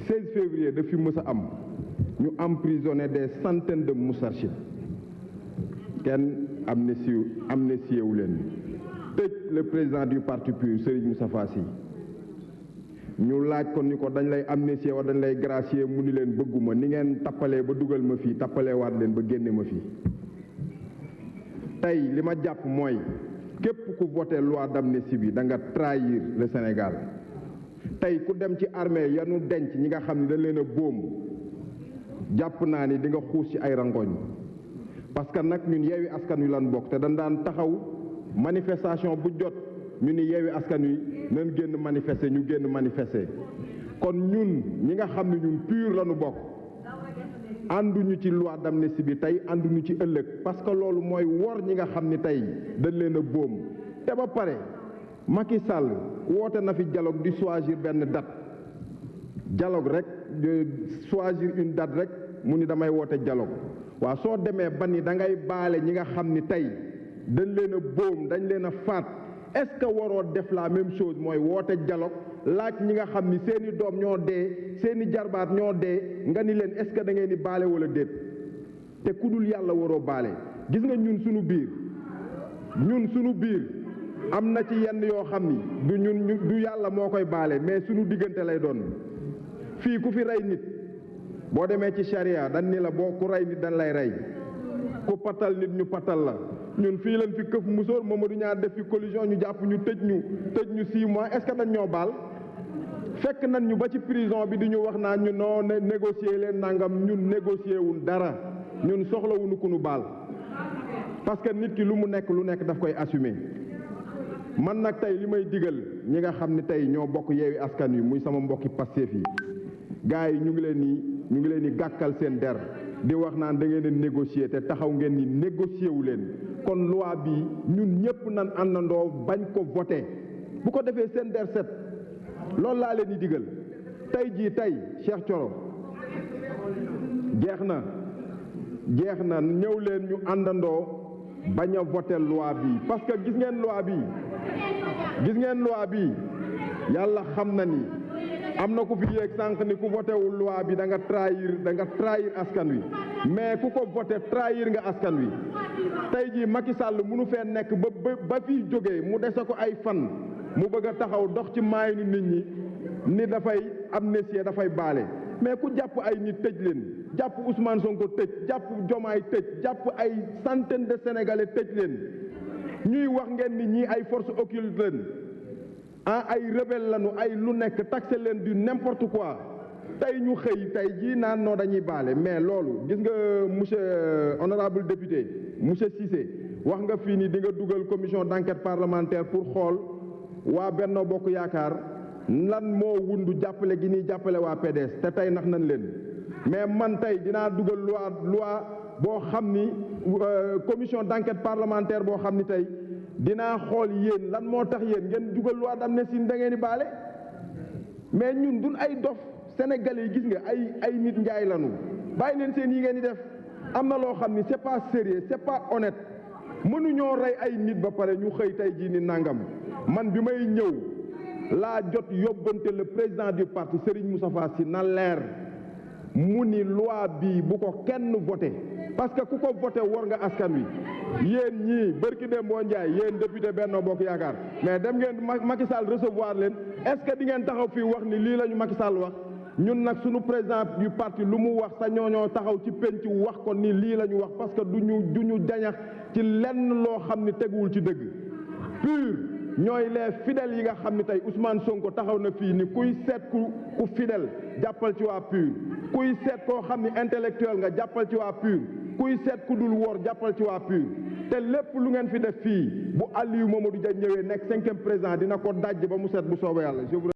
16 février de fi mës a am ñu emprisonné des centaines de Moustarchidines kenn amnistié wu leen tëj le président du parti PUR Serigne Moustapha Sy ñu laaj ko ni ko dañ lay amnistié wa dañ lay gracier mu ni leen bëgguma ni ngeen tappalee ba dugal ma fii tappalee waat leen ba génne ma fii tey li ma jàpp mooy képp ku voté loi d'amnistie bi da nga trahir le Sénégal tey ku dem ci armée yanu denc ñi nga xam ne dañ leen a boom jàpp naa ni di nga xuus ci ay rangoñ parce que nag ñun Yewwi Askan Wi lan bokk te dañ daan taxaw manifestation bu jot ñu ni Yewwi Askan Wi nañ génn manifester ñu génn manifester kon ñun ñi nga xam ne ñun PUR lañu bokk ànduñu ci loi d'amnistie bi tey ànduñu ci ëllëg parce que loolu mooy wor ñi nga xam ni tey dañ leen a boom te ba pare Macky Sall woote na fi dialogue di choisir benn date dialogue rek choisir une date rek mu ni damay woote dialogue waaw soo demee ba ni da ngay baale ñi nga xam ni tey dañ leen a boom dañ leen a faat est-ce que waroo def la même chose mooy woote dialogue laaj ñi nga xam ni seeni doom ñoo dee seeni jarbaat ñoo dee nga ni leen est-ce que da ngeen di baale wala déet te ku dul yàlla waroo baale gis nga ñun suñu biir am na ci yenn yoo xam ni du yàlla moo koy baale mais suñu diggante lay doon fii ku fi rey nit boo demee ci charia dañ ni la boo ku rey nit dañ lay rey ku patal nit ñu patal la ñun fii lañ fi këf musóor Mamadou Niang def fi collision ñu jàpp ñu tëj ñu 6 mois est-ce que dañ ñoo baal fekk nañ ñu ba ci prison bi di ñu wax naa ñu noo négocier leen nangam ñun négocier wun dara ñun soxlawuñu ku ñu baal parce que nit ki lu mu nekk lu nekk daf koy assumer man nag tey li may digal ñi nga xam ne tey ñoo bokk Yewwi Askan Wi muy sama mbokki Pastef yi gars yi ñu ngi leen di gàkkal seen der di wax naan da ngeen a négocier te taxaw ngeen ni négocier wu leen kon loi bi ñun ñëpp nan àndandoo bañ ko voté bu ko defee seen der set loolu laa leen di digal tey jii Cheikh Thioro jeex na ñëw leen ñu àndandoo bañ a voté loi bi parce que gis ngeen loi bi yàlla xam na ni am na ku fi yéeg sànq ni ku voté wul loi bi da nga trahir askan wi mais ku ko voté trahir nga askan wi tey jii Macky Sall mënu fee nekk ba fii jógee mu dese ko ay fan mu bëgg a taxaw dox ci maayinu nit ñi ni dafay amnistie dafay baale mais ku jàpp ay nit tëj leen jàpp Ousmane Sonko tëj jàpp Diomaye tëj jàpp ay centaine de Sénégalais tëj leen ñuy wax ngeen ni ñii ay force occulte leen ay rebelle lañu ay lu nekk taxé leen du n'importe quoi tey ñu xëy tey jii naan noo dañuy baale mais loolu gis nga monsieur honorable député monsieur Cissé wax nga fii ni di nga dugal commission d'enquête parlementaire pour xool waa Benno Bokk Yaakaar lan moo wundu jàppale gi ñuy jàppale waa PDS te tey nax nañ leen mais man tey dinaa dugal loi boo xam ni commission d'enquête parlementaire boo xam ni tey dinaa xool yéen lan moo tax yéen ngeen dugal loi d'amnistie da ngeen di baale mais ñun duñ ay dof sénégalais yi gis nga ay nit njaay lanu bàyyi leen seen yi ngeen di def am na loo xam ni c'est pas sérieux c'est pas honnête mënuñoo rey ay nit ba pare ñu xëy tey jii ni nangam man bi may ñëw laa jot yóbbante le président du parti Serigne Moustapha Sy na leer mu ni loi bii bu ko kenn voté parce que ku ko voté war nga askan wi yéen ñii bërki dem boo njaay yéen député Benno Bokk Yaakaar mais dem ngeen Macky Sall recevoir leen est-ce que di ngeen taxaw fii wax ni lii la ñu Macky Sall wax ñun nag suñu président du parti lu mu wax sa ñooñoo taxaw ci penc wax ko ni lii la ñu wax parce que du ñu jañax ci lenn loo xam ni teguwul ci dëgg PUR ñooy les fidèles yi nga xam ni tey Ousmane Sonko taxaw na fii ni kuy seet ku fidèle jàppal ci waa PUR kuy seet koo xam ni intellectuel nga jàppal ci waa PUR kuy seet ku dul woor jàppal ci waa PUR te lépp lu ngeen fi def fii bu Aliou Mamadou Dia ñëwee nekk 5e président dina ko dajj ba mu set bu soobee yàlla.